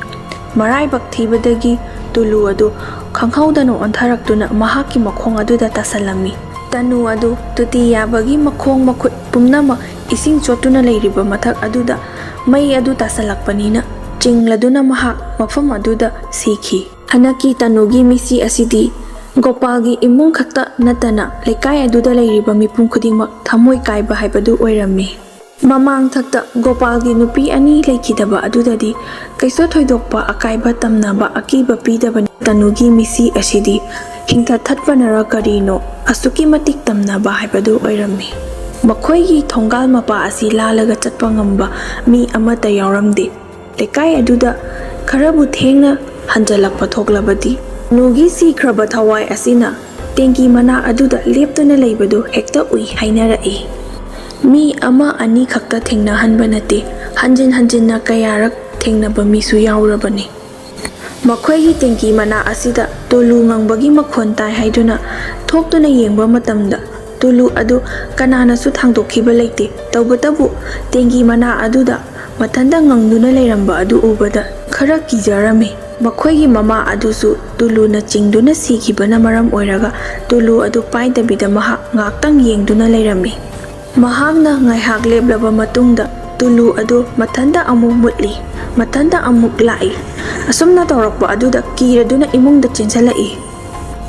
ꯃꯔꯥꯏꯕꯛ ꯊꯤꯕꯗꯒꯤ ꯇꯨꯂꯨ ꯑꯗꯨ ꯈꯪꯍꯧꯗꯅ ꯑꯣꯟꯊꯔꯛꯇꯨꯅ ꯃꯍꯥꯛꯀꯤ ꯃꯈꯣꯡ ꯑꯗꯨꯗ ꯇꯥꯁꯜꯂꯝꯃꯤ꯫ ꯇꯅꯨ ꯑꯗꯨ ꯇꯨꯇꯤ ꯌꯥꯕꯒꯤ ꯃꯈꯣꯡ ꯃꯈꯨꯠ ꯄꯨꯝꯅꯃꯛ ꯏꯁꯤꯡ ꯆꯣꯠꯇꯨꯅ ꯂꯩꯔꯤꯕ ꯃꯊꯛ ꯑꯗꯨꯗ ꯃꯩ ꯑꯗꯨ ꯇꯥꯁꯜꯂꯛꯄꯅꯤꯅ ꯆꯤꯡꯂꯗꯨꯅ ꯃꯍꯥꯛ ꯃꯐꯝ ꯑꯗꯨꯗ ꯁꯤꯈꯤ꯫ ꯍꯟꯗꯛꯀꯤ ꯇꯅꯨꯒꯤ ꯃꯤꯁꯤ ꯑꯁꯤꯗꯤ ꯒꯣꯄꯥꯜꯒꯤ ꯏꯃꯨꯡ ꯈꯛꯇ ꯅꯠꯇꯅ ꯂꯩꯀꯥꯏ ꯑꯗꯨꯗ ꯂꯩꯔꯤꯕ ꯃꯤꯄꯨꯝ ꯈꯨꯗꯤꯡꯃꯛ ꯊꯃꯣꯏ ꯀꯥꯏꯕ ꯍꯥꯏꯕꯗꯨ ꯑꯣꯏꯔꯝꯃꯤ꯫ ꯃꯃꯥꯡꯊꯛꯇ ꯒꯣꯄꯥꯜꯒꯤ ꯅꯨꯄꯤ ꯑꯅꯤ ꯂꯩꯈꯤꯗꯕ ꯑꯗꯨꯗꯗꯤ ꯀꯩꯁꯨ ꯊꯣꯏꯗꯣꯛꯄ ꯑꯀꯥꯏꯕ ꯇꯝꯅꯕ ꯑꯀꯤꯕ ꯄꯤꯗꯕꯅꯤ꯫ ꯇꯅꯨꯒꯤ ꯃꯤꯁꯤ ꯑꯁꯤꯗꯤ ꯍꯤꯡꯊꯠ ꯊꯠꯄꯅꯔ ꯀꯔꯤꯅꯣ ꯑꯁꯨꯛꯀꯤ ꯃꯇꯤꯛ ꯇꯝꯅꯕ ꯍꯥꯏꯕꯗꯨ ꯑꯣꯏꯔꯝꯃꯤ꯫ ꯃꯈꯣꯏꯒꯤ ꯊꯣꯡꯒꯥꯜ ꯃꯄꯥ ꯑꯁꯤ ꯂꯥꯜꯂꯒ ꯆꯠꯄ ꯉꯝꯕ ꯃꯤ ꯑꯃꯠꯇ ꯌꯥꯎꯔꯝꯗꯦ꯫ ꯂꯩꯀꯥꯏ ꯑꯗꯨꯗ ꯈꯔꯕꯨ ꯊꯦꯡꯅ ꯍꯟꯖꯜꯂꯛꯄ ꯊꯣꯛꯂꯕꯗꯤ, ꯇꯅꯨꯒꯤ ꯁꯤꯈ꯭ꯔꯕ ꯊꯋꯥꯏ ꯑꯁꯤꯅ ꯇꯦꯡꯀꯤ ꯃꯅꯥꯛ ꯑꯗꯨꯗ ꯂꯦꯞꯇꯨꯅ ꯂꯩꯕꯗꯨ ꯍꯦꯛꯇ ꯎꯏ ꯍꯥꯏꯅꯔꯛꯏ꯫ ꯃꯤ ꯑꯃ ꯑꯅꯤ ꯈꯛꯇ ꯊꯦꯡꯅꯍꯟꯕ ꯅꯠꯇꯦ, ꯍꯟꯖꯤꯟ ꯍꯟꯖꯤꯟꯅ ꯀꯌꯥꯔꯛ ꯊꯦꯡꯅꯕ ꯃꯤꯁꯨ ꯌꯥꯎꯔꯕꯅꯤ꯫ ꯃꯈꯣꯏꯒꯤ ꯇꯦꯡꯀꯤ ꯃꯅꯥꯛ ꯑꯁꯤꯗ ꯇꯨꯂꯨ ꯉꯪꯕꯒꯤ ꯃꯈꯣꯟ ꯇꯥꯏ ꯍꯥꯏꯗꯨꯅ ꯊꯣꯛꯇꯨꯅ ꯌꯦꯡꯕ ꯃꯇꯝꯗ, ꯇꯨꯂꯨ ꯑꯗꯨ ꯀꯅꯥꯅꯁꯨ ꯊꯥꯡꯗꯣꯛꯈꯤꯕ ꯂꯩꯇꯦ꯫ ꯇꯧꯕꯇꯕꯨ, ꯇꯦꯡꯀꯤ ꯃꯅꯥ ꯑꯗꯨꯗ ꯃꯊꯟꯇ ꯉꯪꯗꯨꯅ ꯂꯩꯔꯝꯕ ꯑꯗꯨ ꯎꯕꯗ ꯈꯔ ꯀꯤꯖꯔꯝꯃꯤ꯫ ꯃꯈꯣꯏꯒꯤ ꯃꯃꯥ ꯑꯗꯨꯁꯨ ꯇꯨꯂꯨꯅ ꯆꯤꯡꯗꯨꯅ ꯁꯤꯈꯤꯕꯅ ꯃꯔꯝ ꯑꯣꯏꯔꯒ, ꯇꯨꯂꯨ ꯑꯗꯨ ꯄꯥꯏꯗꯕꯤꯗ ꯃꯍꯥꯛ ꯉꯥꯛꯇꯪ ꯌꯦꯡꯗꯨꯅ ꯂꯩꯔꯝꯃꯤ꯫ ꯃꯍꯥꯛꯅ ꯉꯥꯏꯍꯥꯛ ꯂꯦꯞꯂꯕ ꯃꯇꯨꯡꯗ, ꯇꯨꯂꯨ ꯑꯗꯨ ꯃꯊꯟꯇ ꯑꯃꯨꯛ ꯃꯨꯠꯂꯤ, ꯃꯊꯟꯇ ꯑꯃꯨꯛ ꯂꯥꯛꯏ꯫ ꯑꯁꯨꯝꯅ ꯇꯧꯔꯛꯄ ꯑꯗꯨꯗ ꯀꯤꯔꯗꯨꯅ ꯏꯃꯨꯡꯗ ꯆꯦꯟꯁꯤꯜꯂꯛꯏ꯫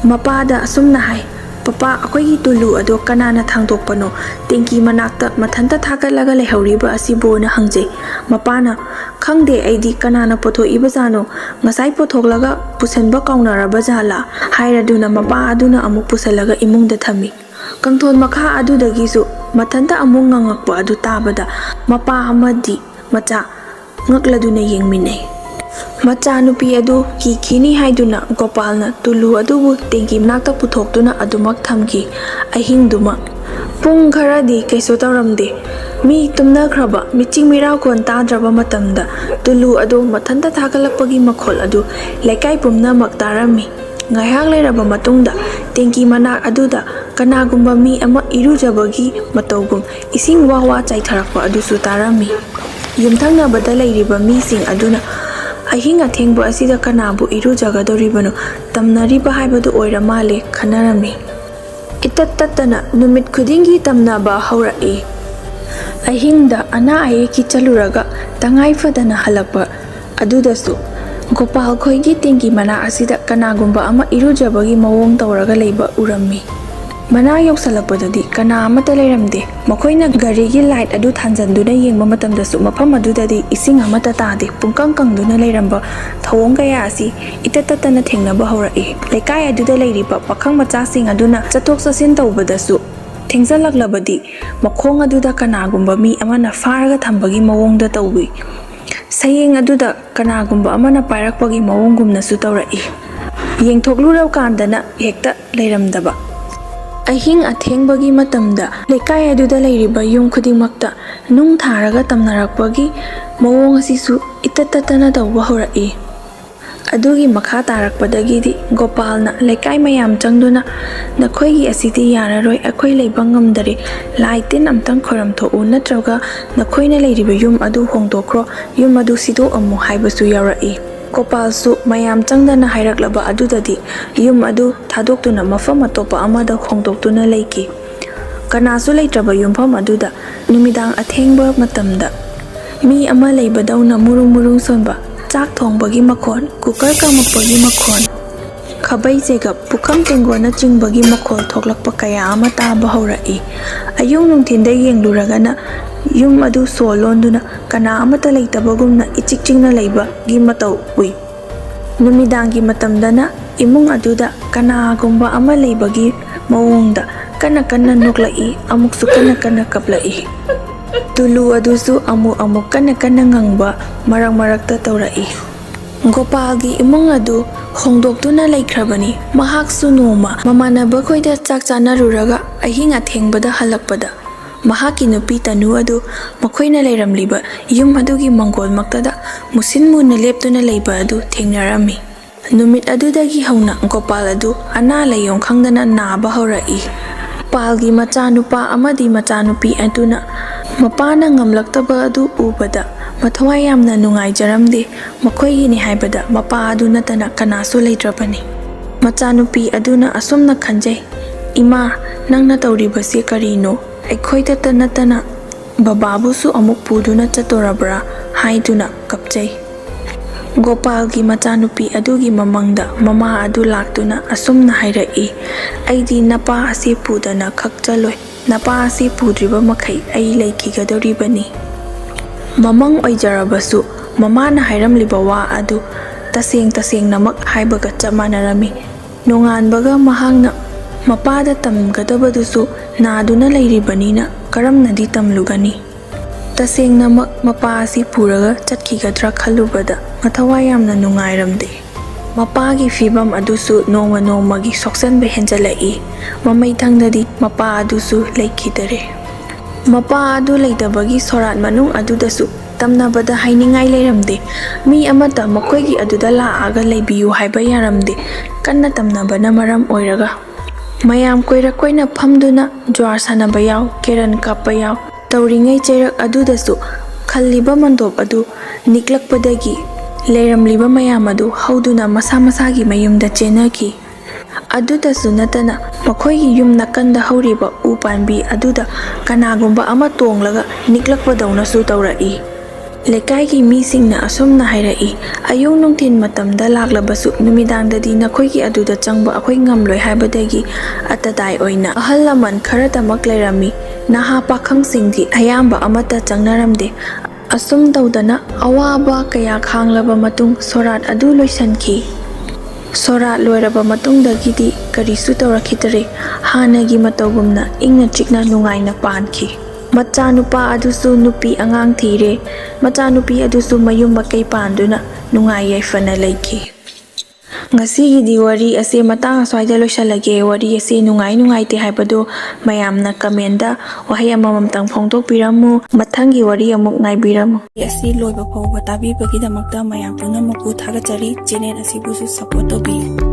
ꯃꯄꯥꯗ ꯑꯁꯨꯝꯅ ꯍꯥꯏ, "ꯄꯄꯥ, ꯑꯩꯈꯣꯏꯒꯤ ꯇꯨꯂꯨ ꯑꯗꯣ ꯀꯅꯥꯅ ꯊꯥꯡꯗꯣꯛꯄꯅꯣ? ꯇꯦꯡꯀꯤ ꯃꯅꯥꯛꯇ ꯃꯊꯟꯇ ꯊꯥꯒꯠꯂꯒ ꯂꯩꯍꯧꯔꯤꯕ ꯑꯁꯤꯕꯨꯅ?" ꯍꯪꯖꯩ꯫ ꯃꯄꯥꯅ, "ꯈꯪꯗꯦ ꯑꯩꯗꯤ, ꯀꯅꯥꯅ ꯄꯨꯊꯣꯛꯏꯕꯖꯥꯠꯅꯣ? ꯉꯁꯥꯏ ꯄꯨꯊꯣꯛꯂꯒ ꯄꯨꯁꯟꯕ ꯀꯥꯎꯅꯔꯕ ꯖꯥꯠꯂꯥ?" ꯍꯥꯏꯔꯗꯨꯅ ꯃꯄꯥ ꯑꯗꯨꯅ ꯑꯃꯨꯛ ꯄꯨꯁꯜꯂꯒ ꯏꯃꯨꯡꯗ ꯊꯝꯃꯤ꯫ ꯀꯥꯡꯊꯣꯟ ꯃꯈꯥ ꯑꯗꯨꯗꯒꯤꯁꯨ ꯃꯊꯟꯇ ꯑꯃꯨꯛ ꯉꯪꯉꯛꯄ ꯑꯗꯨ ꯇꯥꯕꯗ, ꯃꯄꯥ ꯑꯃꯗꯤ ꯃꯆꯥ ꯉꯛꯂꯗꯨꯅ ꯌꯦꯡꯃꯤꯟꯅꯩ꯫ ꯃꯆꯥꯅꯨꯄꯤ ꯑꯗꯨ ꯀꯤꯈꯤꯅꯤ ꯍꯥꯏꯗꯨꯅ ꯒꯣꯄꯥꯜꯅ ꯇꯨꯂꯨ ꯑꯗꯨꯕꯨ ꯇꯦꯡꯀꯤ ꯃꯅꯥꯛꯇ ꯄꯨꯊꯣꯛꯇꯨꯅ ꯑꯗꯨꯃꯛ ꯊꯝꯈꯤ꯫ ꯑꯍꯤꯡꯗꯨꯃ ꯄꯨꯡ ꯈꯔꯗꯤ ꯀꯩꯁꯨ ꯇꯧꯔꯝꯗꯦ꯫ ꯃꯤ ꯇꯨꯝꯅꯈ꯭ꯔꯕ, ꯃꯤꯆꯤꯛ ꯃꯤꯔꯥꯎꯈꯣꯟ ꯇꯥꯗ꯭ꯔꯕ ꯃꯇꯝꯗ, ꯇꯨꯂꯨ ꯑꯗꯨ ꯃꯊꯟꯇ ꯊꯥꯒꯠꯂꯛꯄꯒꯤ ꯃꯈꯣꯜ ꯑꯗꯨ ꯂꯩꯀꯥꯏ ꯄꯨꯝꯅꯃꯛ ꯇꯥꯔꯝꯃꯤ꯫ ꯉꯥꯏꯍꯥꯛ ꯂꯩꯔꯕ ꯃꯇꯨꯡꯗ, ꯇꯦꯡꯀꯤ ꯃꯅꯥꯛ ꯑꯗꯨꯗ ꯀꯅꯥꯒꯨꯝꯕ ꯃꯤ ꯑꯃ ꯏꯔꯨꯖꯕꯒꯤ ꯃꯇꯧꯒꯨꯝ ꯏꯁꯤꯡ ꯋꯥ ꯋꯥ ꯆꯥꯏꯊꯔꯛꯄ ꯑꯗꯨꯁꯨ ꯇꯥꯔꯝꯃꯤ꯫ ꯌꯨꯝꯊꯪꯅꯕꯗ ꯂꯩꯔꯤꯕ ꯃꯤꯁꯤꯡ ꯑꯗꯨꯅ, "ꯑꯍꯤꯡ ꯑꯊꯦꯡꯕ ꯑꯁꯤꯗ ꯀꯅꯥꯕꯨ ꯏꯔꯨꯖꯒꯗꯧꯔꯤꯕꯅꯣ? ꯇꯝꯅꯔꯤꯕ ꯍꯥꯏꯕꯗꯨ ꯑꯣꯏꯔ ꯃꯥꯜꯂꯦ" ꯈꯟꯅꯔꯝꯃꯤ꯫ ꯏꯇꯠ ꯇꯠꯇꯅ ꯅꯨꯃꯤꯠ ꯈꯨꯗꯤꯡꯒꯤ ꯇꯝꯅꯕ ꯍꯧꯔꯛꯏ꯫ ꯑꯍꯤꯡꯗ ꯑꯅꯥ ꯑꯌꯦꯛꯀꯤ ꯆꯠꯂꯨꯔꯒ ꯇꯉꯥꯏ ꯐꯗꯅ ꯍꯜꯂꯛꯄ ꯑꯗꯨꯗꯁꯨ, ꯒꯣꯄꯥꯜ ꯈꯣꯏꯒꯤ ꯇꯦꯡꯀꯤ ꯃꯅꯥꯛ ꯑꯁꯤꯗ ꯀꯅꯥꯒꯨꯝꯕ ꯑꯃ ꯏꯔꯨꯖꯕꯒꯤ ꯃꯑꯣꯡ ꯇꯧꯔꯒ ꯂꯩꯕ ꯎꯔꯝꯃꯤ꯫ ꯃꯅꯥꯛ ꯌꯧꯁꯜꯂꯛꯄꯗꯗꯤ ꯀꯅꯥ ꯑꯃꯠꯇ ꯂꯩꯔꯝꯗꯦ꯫ ꯃꯈꯣꯏꯅ ꯒꯥꯔꯤꯒꯤ ꯂꯥꯏꯠ ꯑꯗꯨ ꯊꯥꯟꯖꯟꯗꯨꯅ ꯌꯦꯡꯕ ꯃꯇꯝꯗꯁꯨ, ꯃꯐꯝ ꯑꯗꯨꯗꯗꯤ ꯏꯁꯤꯡ ꯑꯃꯠꯇ ꯇꯥꯗꯦ꯫ ꯄꯨꯡꯀꯪ ꯀꯪꯗꯨꯅ ꯂꯩꯔꯝꯕ ꯊꯧꯑꯣꯡ ꯀꯌꯥ ꯑꯁꯤ ꯏꯇꯠ ꯇꯠꯇꯅ ꯊꯦꯡꯅꯕ ꯍꯧꯔꯛꯏ꯫ ꯂꯩꯀꯥꯏ ꯑꯗꯨꯗ ꯂꯩꯔꯤꯕ ꯄꯥꯈꯪ ꯃꯆꯥꯁꯤꯡ ꯑꯗꯨꯅ ꯆꯠꯊꯣꯛ ꯆꯠꯁꯤꯟ ꯇꯧꯕꯗꯁꯨ, ꯊꯦꯡꯖꯜꯂꯛꯂꯕꯗꯤ ꯃꯈꯣꯡ ꯑꯗꯨꯗ ꯀꯅꯥꯒꯨꯝꯕ ꯃꯤ ꯑꯃꯅ ꯐꯥꯔꯒ ꯊꯝꯕꯒꯤ ꯃꯑꯣꯡꯗ ꯇꯧꯏ꯫ ꯁꯌꯦꯡ ꯑꯗꯨꯗ ꯀꯅꯥꯒꯨꯝꯕ ꯑꯃꯅ ꯄꯥꯏꯔꯛꯄꯒꯤ ꯃꯑꯣꯡꯒꯨꯝꯅꯁꯨ ꯇꯧꯔꯛꯏ꯫ ꯌꯦꯡꯊꯣꯛꯂꯨꯔꯀꯥꯟꯗꯅ ꯍꯦꯛꯇ ꯂꯩꯔꯝꯗꯕ꯫ ꯑꯍꯤꯡ ꯑꯊꯦꯡꯕꯒꯤ ꯃꯇꯝꯗ ꯂꯩꯀꯥꯏ ꯑꯗꯨꯗ ꯂꯩꯔꯤꯕ ꯌꯨꯝ ꯈꯨꯗꯤꯡꯃꯛꯇ ꯅꯨꯡ ꯊꯥꯔꯒ ꯇꯝꯅꯔꯛꯄꯒꯤ ꯃꯑꯣꯡ ꯑꯁꯤꯁꯨ ꯏꯇꯠ ꯇꯠꯇꯅ ꯇꯧꯕ ꯍꯧꯔꯛꯏ꯫ ꯑꯗꯨꯒꯤ ꯃꯈꯥ ꯇꯥꯔꯛꯄꯗꯒꯤꯗꯤ ꯒꯣꯄꯥꯜꯅ ꯂꯩꯀꯥꯏ ꯃꯌꯥꯝ ꯆꯪꯗꯨꯅ, "ꯅꯈꯣꯏꯒꯤ ꯑꯁꯤꯗꯤ ꯌꯥꯔꯔꯣꯏ, ꯑꯩꯈꯣꯏ ꯂꯩꯕ ꯉꯝꯗꯔꯦ, ꯂꯥꯏ ꯇꯤꯟ ꯑꯝꯇꯪ ꯈꯣꯏꯔꯝꯊꯣꯛꯎ, ꯅꯠꯇ꯭ꯔꯒ ꯅꯈꯣꯏꯅ ꯂꯩꯔꯤꯕ ꯌꯨꯝ ꯑꯗꯨ ꯍꯣꯡꯗꯣꯛꯈ꯭ꯔꯣ, ꯌꯨꯝ ꯑꯗꯨ ꯁꯤꯗꯣꯛꯑꯝꯃꯨ" ꯍꯥꯏꯕꯁꯨ ꯌꯥꯎꯔꯛꯏ꯫ ꯒꯣꯄꯥꯜꯁꯨ ꯃꯌꯥꯝ ꯆꯪꯗꯅ ꯍꯥꯏꯔꯛꯂꯕ ꯑꯗꯨꯗꯗꯤ ꯌꯨꯝ ꯑꯗꯨ ꯊꯥꯗꯣꯛꯇꯨꯅ ꯃꯐꯝ ꯑꯇꯣꯞꯄ ꯑꯃꯗ ꯍꯣꯡꯗꯣꯛꯇꯨꯅ ꯂꯩꯈꯤ꯫ ꯀꯅꯥꯁꯨ ꯂꯩꯇ꯭ꯔꯕ ꯌꯨꯝꯐꯝ ꯑꯗꯨꯗ ꯅꯨꯃꯤꯗꯥꯡ ꯑꯊꯦꯡꯕ ꯃꯇꯝꯗ ꯃꯤ ꯑꯃ ꯂꯩꯕꯗꯧꯅ ꯃꯨꯔꯨꯡ ꯃꯨꯔꯨꯡ ꯁꯣꯟꯕ, ꯆꯥꯛ ꯊꯣꯡꯕꯒꯤ ꯃꯈꯣꯟ, ꯀꯨꯀꯔ ꯀꯥꯝꯃꯛꯄꯒꯤ ꯃꯈꯣꯟ, ꯈꯥꯕꯩ ꯆꯦꯒꯞ, ꯄꯨꯈꯝ ꯇꯦꯡꯒꯣꯠꯅꯆꯤꯡꯕꯒꯤ ꯃꯈꯣꯜ ꯊꯣꯛꯂꯛꯄ ꯀꯌꯥ ꯑꯃ ꯇꯥꯕ ꯍꯧꯔꯛꯏ꯫ ꯑꯌꯨꯛ ꯅꯨꯡꯊꯤꯟꯗ ꯌꯦꯡꯂꯨꯔꯒꯅ ꯌꯨꯝ ꯑꯗꯨ ꯁꯣ ꯂꯣꯟꯗꯨꯅ ꯀꯅꯥ ꯑꯃꯠꯇ ꯂꯩꯇꯕꯒꯨꯝꯅ ꯏꯆꯤꯛ ꯆꯤꯛꯅ ꯂꯩꯕꯒꯤ ꯃꯇꯧ ꯎꯏ꯫ ꯅꯨꯃꯤꯗꯥꯡꯒꯤ ꯃꯇꯝꯗꯅ ꯏꯃꯨꯡ ꯑꯗꯨꯗ ꯀꯅꯥꯒꯨꯝꯕ ꯑꯃ ꯂꯩꯕꯒꯤ ꯃꯑꯣꯡꯗ ꯀꯟꯅ ꯀꯟꯅ ꯅꯣꯛꯂꯛꯏ, ꯑꯃꯨꯛꯁꯨ ꯀꯟꯅ ꯀꯟꯅ ꯀꯞꯂꯛꯏ꯫ ꯇꯨꯂꯨ ꯑꯗꯨꯁꯨ ꯑꯃꯨꯛ ꯑꯃꯨꯛ ꯀꯟꯅ ꯀꯟꯅ ꯉꯪꯕ ꯃꯔꯛ ꯃꯔꯛꯇ ꯇꯧꯔꯛꯏ꯫ ꯒꯣꯄꯥꯜꯒꯤ ꯏꯃꯨꯡ ꯑꯗꯨ ꯍꯣꯡꯗꯣꯛꯇꯨꯅ ꯂꯩꯈ꯭ꯔꯕꯅꯤ꯫ ꯃꯍꯥꯛꯁꯨ ꯅꯣꯡꯃ ꯃꯃꯥꯟꯅꯕꯈꯣꯏꯗ ꯆꯥꯛ ꯆꯥꯅꯔꯨꯔꯒ ꯑꯍꯤꯡ ꯑꯊꯦꯡꯕꯗ ꯍꯜꯂꯛꯄꯗ ꯃꯍꯥꯛꯀꯤ ꯅꯨꯄꯤ ꯇꯅꯨ ꯑꯗꯨ ꯃꯈꯣꯏꯅ ꯂꯩꯔꯝꯂꯤꯕ ꯌꯨꯝ ꯑꯗꯨꯒꯤ ꯃꯪꯒꯣꯜꯃꯛꯇꯗ ꯃꯨꯁꯤꯟ ꯃꯨꯅ ꯂꯦꯞꯇꯨꯅ ꯂꯩꯕ ꯑꯗꯨ ꯊꯦꯡꯅꯔꯝꯃꯤ꯫ ꯅꯨꯃꯤꯠ ꯑꯗꯨꯗꯒꯤ ꯍꯧꯅ ꯒꯣꯄꯥꯜ ꯑꯗꯨ ꯑꯅꯥ ꯂꯥꯏꯌꯣꯡ ꯈꯪꯗꯅ ꯅꯥꯕ ꯍꯧꯔꯛꯏ꯫ ꯒꯣꯄꯥꯜꯒꯤ ꯃꯆꯥꯅꯨꯄꯥ ꯑꯃꯗꯤ ꯃꯆꯥꯅꯨꯄꯤ ꯑꯗꯨꯅ ꯃꯄꯥꯅ ꯉꯝꯂꯛꯇꯕ ꯑꯗꯨ ꯎꯕꯗ ꯃꯊꯋꯥꯏ ꯌꯥꯝꯅ ꯅꯨꯡꯉꯥꯏꯖꯔꯝꯗꯦ꯫ ꯃꯈꯣꯏꯒꯤꯅꯤ ꯍꯥꯏꯕꯗ ꯃꯄꯥ ꯑꯗꯨ ꯅꯠꯇꯅ ꯀꯅꯥꯁꯨ ꯂꯩꯇ꯭ꯔꯕꯅꯤ꯫ ꯃꯆꯥꯅꯨꯄꯤ ꯑꯗꯨꯅ ꯑꯁꯨꯝꯅ ꯈꯟꯖꯩ, "ꯏꯃꯥ, ꯅꯪꯅ ꯇꯧꯔꯤꯕꯁꯤ ꯀꯔꯤꯅꯣ? ꯑꯩꯈꯣꯏꯗꯇ ꯅꯠꯇꯅ ꯕꯕꯥꯕꯨꯁꯨ ꯑꯃꯨꯛ ꯄꯨꯗꯨꯅ ꯆꯠꯇꯣꯔꯕ꯭ꯔꯥ?" ꯍꯥꯏꯗꯨꯅ ꯀꯞꯆꯩ꯫ ꯒꯣꯄꯥꯜꯒꯤ ꯃꯆꯥꯅꯨꯄꯤ ꯑꯗꯨꯒꯤ ꯃꯃꯪꯗ ꯃꯃꯥ ꯑꯗꯨ ꯂꯥꯛꯇꯨꯅ ꯑꯁꯨꯝꯅ ꯍꯥꯏꯔꯛꯏ, "ꯑꯩꯗꯤ ꯅꯄꯥ ꯑꯁꯤ ꯄꯨꯗꯅ ꯈꯛ ꯆꯠꯂꯣꯏ꯫ ꯅꯄꯥ ꯑꯁꯤ ꯄꯨꯗ꯭ꯔꯤꯕ ꯃꯈꯩ ꯑꯩ ꯂꯩꯈꯤꯒꯗꯧꯔꯤꯕꯅꯤ꯫" ꯃꯃꯪ ꯑꯣꯏꯖꯔꯕꯁꯨ ꯃꯃꯥꯅ ꯍꯥꯏꯔꯝꯂꯤꯕ ꯋꯥ ꯑꯗꯨ ꯇꯁꯦꯡ ꯇꯁꯦꯡꯅꯃꯛ ꯍꯥꯏꯕꯒ ꯆꯞ ꯃꯥꯟꯅꯔꯝꯃꯤ꯫ ꯅꯣꯡꯉꯥꯟꯕꯒ ꯃꯍꯥꯛꯅ ꯃꯄꯥꯗ ꯇꯝꯒꯗꯕꯗꯨꯁꯨ ꯅꯥꯗꯨꯅ ꯂꯩꯔꯤꯕꯅꯤꯅ ꯀꯔꯝꯅꯗꯤ ꯇꯝꯂꯨꯒꯅꯤ? ꯇꯁꯦꯡꯅꯃꯛ ꯃꯄꯥ ꯑꯁꯤ ꯄꯨꯔꯒ ꯆꯠꯈꯤꯒꯗ꯭ꯔꯥ ꯈꯜꯂꯨꯕꯗ ꯃꯊꯋꯥꯏ ꯌꯥꯝꯅ ꯅꯨꯡꯉꯥꯏꯔꯝꯗꯦ꯫ ꯃꯄꯥꯒꯤ ꯐꯤꯕꯝ ꯑꯗꯨꯁꯨ ꯅꯣꯡꯃ ꯅꯣꯡꯃꯒꯤ ꯁꯣꯛꯆꯟꯕ ꯍꯦꯟꯖꯜꯂꯛꯏ꯫ ꯃꯃꯩꯊꯪꯗꯗꯤ ꯃꯄꯥ ꯑꯗꯨꯁꯨ ꯂꯩꯈꯤꯗꯔꯦ꯫ ꯃꯄꯥ ꯑꯗꯨ ꯂꯩꯇꯕꯒꯤ ꯁꯣꯔꯥꯠ ꯃꯅꯨꯡ ꯑꯗꯨꯗꯁꯨ ꯇꯝꯅꯕꯗ ꯍꯥꯏꯅꯤꯡꯉꯥꯏ ꯂꯩꯔꯝꯗꯦ꯫ ꯃꯤ ꯑꯃꯠꯇ ꯃꯈꯣꯏꯒꯤ ꯑꯗꯨꯗ ꯂꯥꯛꯑꯒ ꯂꯩꯕꯤꯌꯨ ꯍꯥꯏꯕ ꯌꯥꯔꯝꯗꯦ, ꯀꯟꯅ ꯇꯝꯅꯕꯅ ꯃꯔꯝ ꯑꯣꯏꯔꯒ꯫ ꯃꯌꯥꯝ ꯀꯣꯏꯔꯛ ꯀꯣꯏꯅ ꯐꯝꯗꯨꯅ ꯖ꯭ꯋꯥꯔ ꯁꯥꯟꯅꯕ ꯌꯥꯎ, ꯀꯦꯔꯟ ꯀꯥꯞꯄ ꯌꯥꯎ꯫ ꯇꯧꯔꯤꯉꯩ ꯆꯩꯔꯛ ꯑꯗꯨꯗꯁꯨ ꯈꯜꯂꯤꯕ ꯃꯟꯗꯣꯞ ꯑꯗꯨ ꯅꯤꯛꯂꯛꯄꯗꯒꯤ ꯂꯩꯔꯝꯂꯤꯕ ꯃꯌꯥꯝ ꯑꯗꯨ ꯍꯧꯗꯨꯅ ꯃꯁꯥ ꯃꯁꯥꯒꯤ ꯃꯌꯨꯝꯗ ꯆꯦꯟꯅꯈꯤ꯫ ꯑꯗꯨꯗꯁꯨ ꯅꯠꯇꯅ ꯃꯈꯣꯏꯒꯤ ꯌꯨꯝ ꯅꯥꯀꯟꯗ ꯍꯧꯔꯤꯕ ꯎ ꯄꯥꯝꯕꯤ ꯑꯗꯨꯗ ꯀꯅꯥꯒꯨꯝꯕ ꯑꯃ ꯇꯣꯡꯂꯒ ꯅꯤꯛꯂꯛꯄꯗꯧꯅꯁꯨ ꯇꯧꯔꯛꯏ꯫ ꯂꯩꯀꯥꯏꯒꯤ ꯃꯤꯁꯤꯡꯅ ꯑꯁꯨꯝꯅ ꯍꯥꯏꯔꯛꯏ, "ꯑꯌꯨꯛ ꯅꯨꯡꯊꯤꯜ ꯃꯇꯝꯗ ꯂꯥꯛꯂꯕꯁꯨ ꯅꯨꯃꯤꯗꯥꯡꯗꯗꯤ ꯅꯈꯣꯏꯒꯤ ꯑꯗꯨꯗ ꯆꯪꯕ ꯑꯩꯈꯣꯏ ꯉꯝꯂꯣꯏ" ꯍꯥꯏꯕꯗꯒꯤ ꯑꯇꯇꯥꯏ ꯑꯣꯏꯅ ꯑꯍꯜ ꯂꯃꯟ ꯈꯔꯇꯃꯛ ꯂꯩꯔꯝꯃꯤ꯫ ꯅꯍꯥ ꯄꯥꯈꯪꯁꯤꯡꯗꯤ ꯑꯌꯥꯝꯕ ꯑꯃꯠꯇ ꯆꯪꯅꯔꯝꯗꯦ꯫ ꯑꯁꯨꯝ ꯇꯧꯗꯅ ꯑꯋꯥꯕ ꯀꯌꯥ ꯈꯥꯡꯂꯕ ꯃꯇꯨꯡ ꯁꯣꯔꯥꯠ ꯑꯗꯨ ꯂꯣꯏꯁꯤꯟꯈꯤ꯫ ꯁꯣꯔꯥꯠ ꯂꯣꯏꯔꯕ ꯃꯇꯨꯡꯗꯒꯤꯗꯤ ꯀꯔꯤꯁꯨ ꯇꯧꯔꯛꯈꯤꯗꯔꯦ꯫ ꯍꯥꯟꯅꯒꯤ ꯃꯇꯧꯒꯨꯝꯅ ꯏꯪꯅ ꯆꯤꯛꯅ ꯅꯨꯡꯉꯥꯏꯅ ꯄꯥꯟꯈꯤ꯫ ꯃꯆꯥꯅꯨꯄꯥ ꯑꯗꯨꯁꯨ ꯅꯨꯄꯤ ꯑꯉꯥꯡ ꯊꯤꯔꯦ꯫ ꯃꯆꯥꯅꯨꯄꯤ ꯑꯗꯨꯁꯨ ꯃꯌꯨꯝ ꯃꯀꯩ ꯄꯥꯟꯗꯨꯅ ꯅꯨꯡꯉꯥꯏ ꯌꯥꯏꯐꯅ ꯂꯩꯈꯤ꯫ ꯉꯁꯤꯒꯤꯗꯤ ꯋꯥꯔꯤ ꯑꯁꯦ ꯃꯇꯥꯡ ꯑꯁ꯭ꯋꯥꯏꯗ ꯂꯣꯏꯁꯤꯜꯂꯒꯦ꯫ ꯋꯥꯔꯤ ꯑꯁꯦ ꯅꯨꯡꯉꯥꯏ ꯅꯨꯡꯉꯥꯏꯇꯦ ꯍꯥꯏꯕꯗꯨ ꯃꯌꯥꯝꯅ ꯀꯃꯦꯟꯗ ꯋꯥꯍꯩ ꯑꯃꯃꯝꯇꯪ ꯐꯣꯡꯗꯣꯛꯄꯤꯔꯝꯃꯨ꯫ ꯃꯊꯪꯒꯤ ꯋꯥꯔꯤ ꯑꯃꯨꯛ ꯉꯥꯏꯕꯤꯔꯝꯃꯨ꯫ ꯑꯁꯤ ꯂꯣꯏꯕ ꯐꯥꯎꯕ ꯇꯥꯕꯤꯕꯒꯤꯗꯃꯛꯇ ꯃꯌꯥꯝ ꯄꯨꯝꯅꯃꯛꯄꯨ ꯊꯥꯒꯠꯆꯔꯤ꯫ ꯆꯦꯅꯦꯜ ꯑꯁꯤꯕꯨꯁꯨ ꯁꯄꯣꯔꯠ ꯇꯧꯕꯤꯌꯨ꯫